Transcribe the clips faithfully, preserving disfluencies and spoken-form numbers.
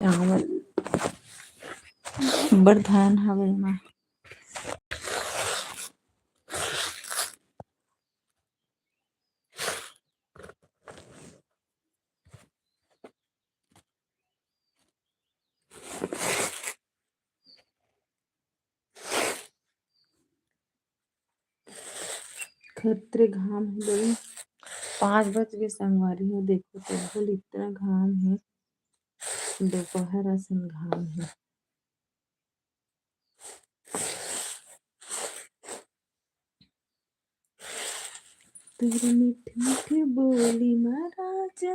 चावल अब्बड़ धान हवे एमा। खतरे घाम हे बड़े। पाँच बज गे संगवारी हो, देखो तब ले इतना घाम हे, दोपहर असन घाम हे। तेरी मीठी मीठी बोली मा राजा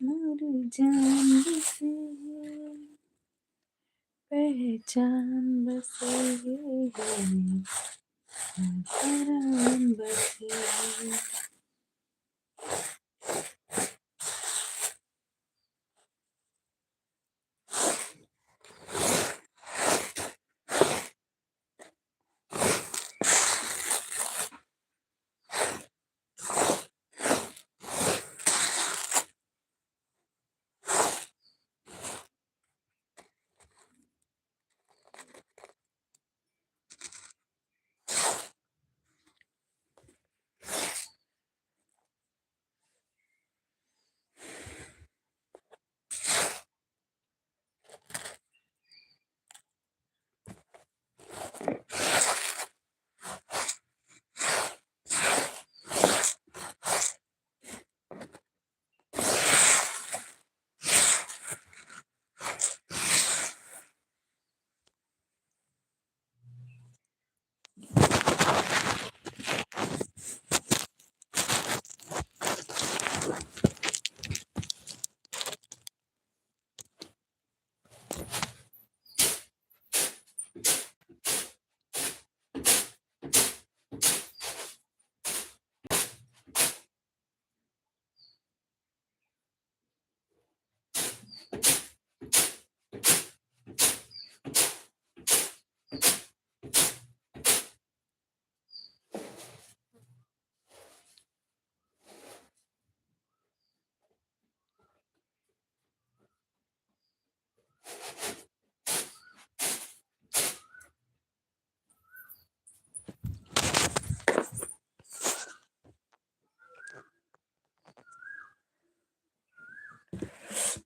मोर जान बसे हे, पहचान बसे हे, परान बसे हे।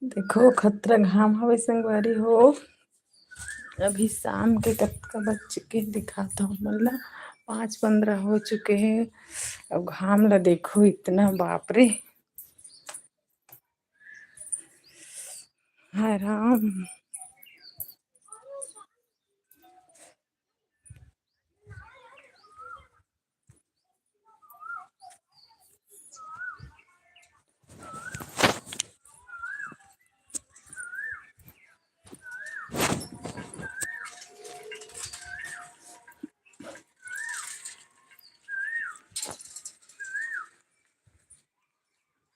देखो, खतरा घाम हवे संगवारी हो। अभी शाम के कतका बज चुके हे, दिखात हव हमन ला, पाँच पंद्रह हो चुके हे। अब घाम ला देखो, इतना, बाप रे, हाय राम।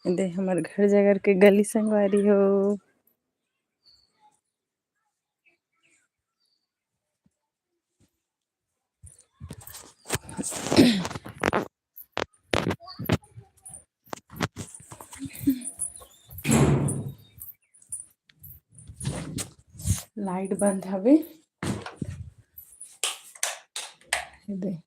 दे हमर घर जगर के गली संगवारी हो। लाइट बंद हवे। ये दे।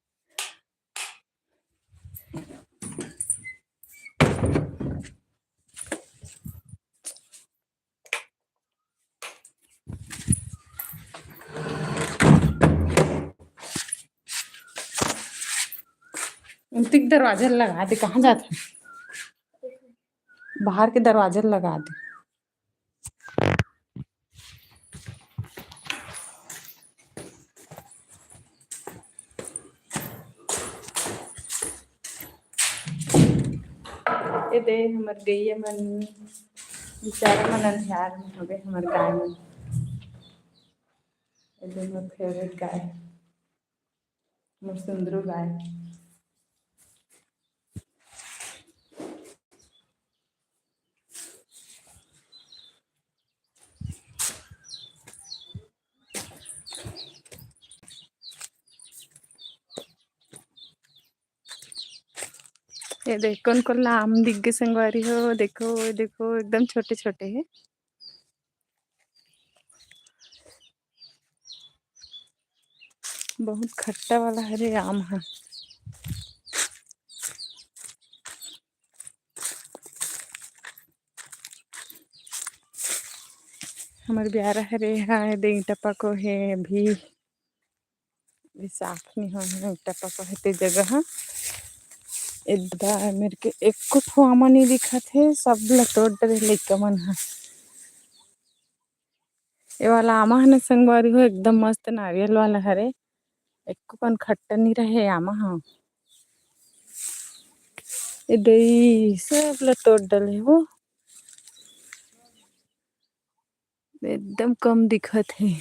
उतिक दरवाजा लगा दे, कहाँ जात हे? बाहर के दरवाजा लगा दे। ए दे हमर गैया मन, बेचारा मन अंधियार में हवे, हमर गाय मन। ए दे मोर फेवरेट गाय, मोर सुंदरू गाय। ये देखो, उनको लाम दिख गए संगवारी हो। देखो, ये देखो, एकदम छोटे-छोटे हे। बहुत खट्टा वाला हरे आम ह। हमर ब्यारा हरे हा, एदे ईंटा पको हे अभी। अभी साफ नहीं होय हे, ईंटा पको हे ते जगह ह। एदा मेर के एको ठो आमा नहीं दिखत हे, सब ल तोड़ डरे लइका मन ह। ये वाला आमा ह ना संगवारी हो, एकदम मस्त नारियल वाला हरे। एको कन खट्टा नहीं रहे आमा ह। ए दई, सब ल तोड़ डले हो। एकदम कम दिखत हे।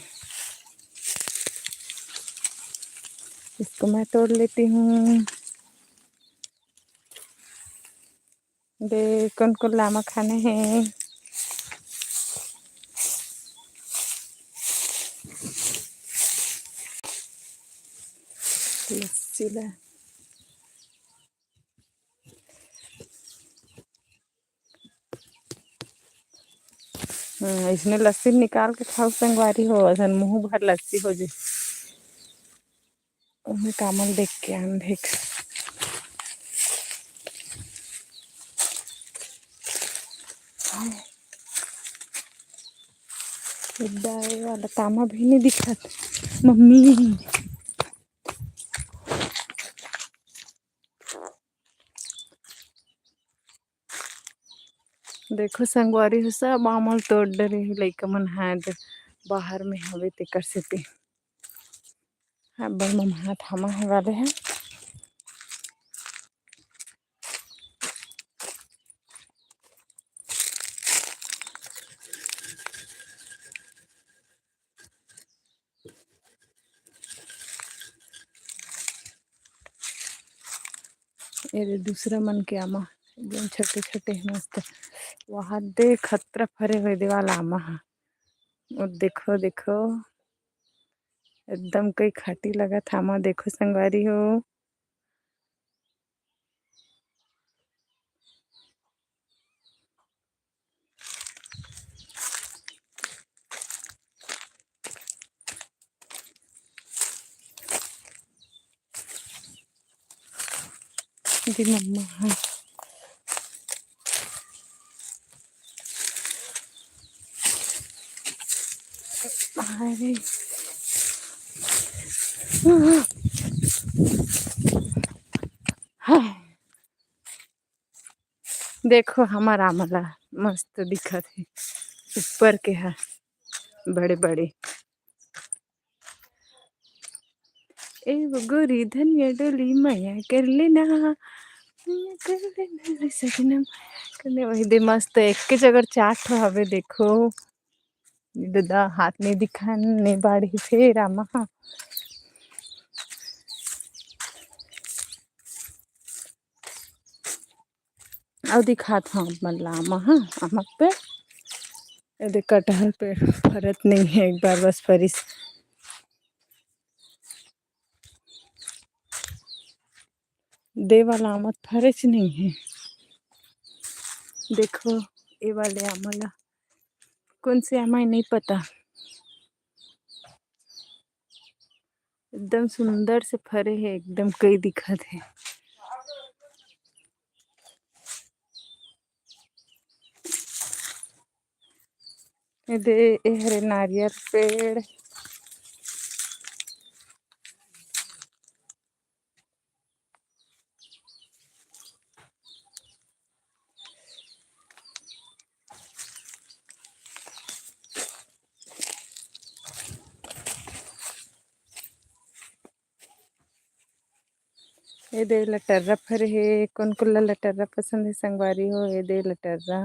इसको मैं तोड़ लेती हूँ। दे, कौन कौन लामा खाने हैं? लस्सी ला। हम्म, इसने लस्सी निकाल के खाओ संगवारी हो, असन मुंह भर लस्सी हो जे। ओमे कामल देख के आन देख। दाई वाला तामा भी नहीं दिखत, मम्मी। देखो संगवारी हो, सब आमल तोड़ डरे हे लइका मन, हाथ बाहर में हवे तेकर सेती। अब मम्मा थामा हे वाले हैं। ये दूसरा मन के आमा एकदम छोटे छोटे हे, मस्त। वहां दे खतरा फरे हुए दीवाल आमा हा। वो देखो, देखो, एकदम कई खाटी लगत आमा। देखो संगवारी हो, दी मम्मा हा। अरे। हाँ। देखो हमर आमला मस्त दिखत हे, ऊपर के ह बड़े बड़े। ए वो गोरी धनिया डोली मया कर लेना, मया कर लेना रे सजना, मया कर लेना। वही दे मस्त एक के जगह चार ठो हवे देखो। ददा हाथ नहीं दिखान नहीं बाढ़ी फेर आमा हा। अउ दिखात हूँ आप मन ला आमा हा, आमा के पेड़। ये देख कटहल पेड़ फरत नहीं है, एक बार बस फरिस। दे वाला आमा फरेच नहीं है। देखो ये वाले आमा ला, कौन से आमा है नहीं पता। एकदम सुंदर से फरे हे, एकदम कई दिखत हे। ए दे, ए हरे नारियल पेड़। ए दे लटर्रा फरे हे, कोन कोन ला लटर्रा पसंद हे संगवारी हो, ए दे लटर्रा।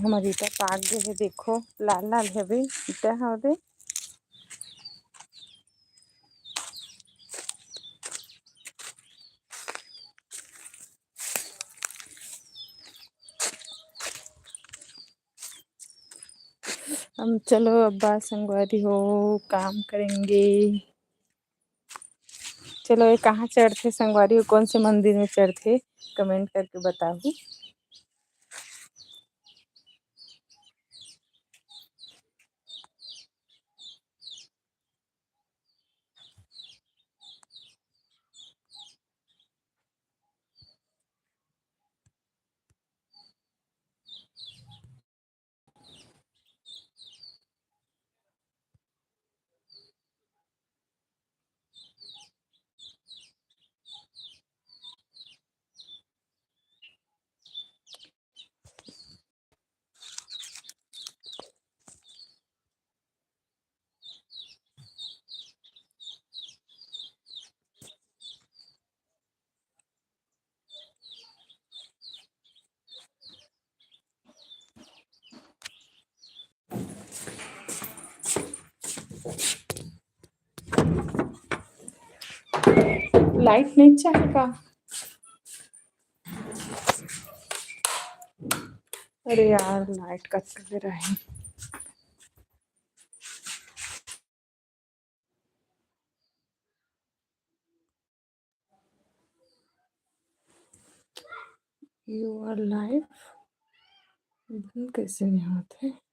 हमर ईटा पाक गे हे, देखो लाल लाल हवे ईटा ह ओदे। हम चलो अब्बा संगवारी हो, काम करेंगे। चलो, ये कहाँ चढ़थे संगवारी हो, कौन से मंदिर में चढ़थे, comment करके बताहू। लाइट नहीं चाहेगा? अरे यार, लाइट कट कर रहा है। You are live। बंद कैसे नहीं होते?